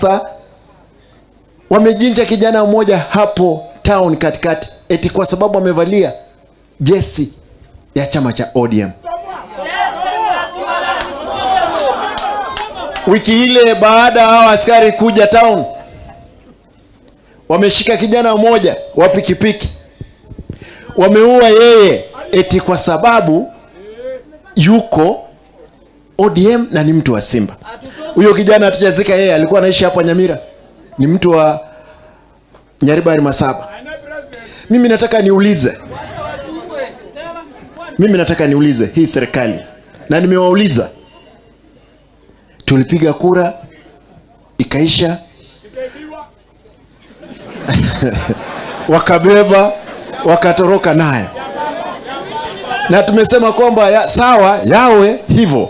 Sasa wamechinja kijana mmoja hapo town katikati, eti kwa sababu amevalia jezi ya chama cha ODM. Wiki ile baada ya hawa askari kuja town, wameshika kijana mmoja wa pikipiki, wameua yeye eti kwa sababu yuko ODM na ni mtu wa Simba. Huyo kijana hatujazika yeye, alikuwa anaishi hapa Nyamira, ni mtu wa Nyaribari Masaba. Mimi nataka niulize, mimi nataka niulize hii serikali, na nimewauliza, tulipiga kura ikaisha, wakabeba wakatoroka nayo, na tumesema kwamba sawa yawe hivyo,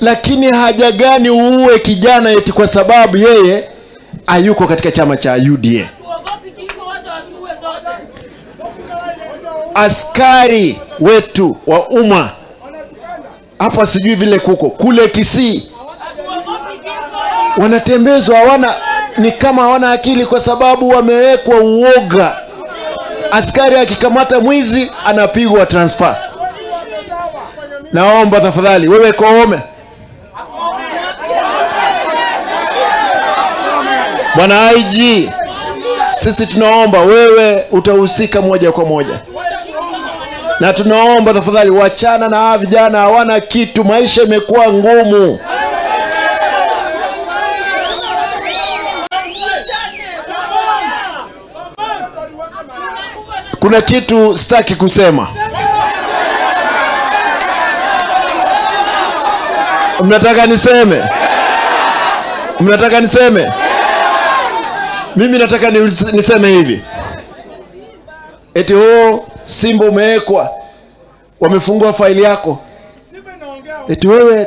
lakini haja gani uue kijana eti kwa sababu yeye hayuko katika chama cha UDA? Askari wetu wa umma hapa, sijui vile kuko kule Kisii, wanatembezwa hawana, ni kama hawana akili, kwa sababu wamewekwa uoga. Askari akikamata mwizi anapigwa transfer. Naomba tafadhali, wewe Koome, bwana IG, sisi tunaomba wewe utahusika moja kwa moja, na tunaomba tafadhali, wachana na hawa vijana, hawana kitu, maisha imekuwa ngumu. Kuna kitu sitaki kusema. Mnataka niseme? Mnataka niseme? Mimi nataka niseme hivi, eti oh, Simba umewekwa, wamefungua faili yako, eti wewe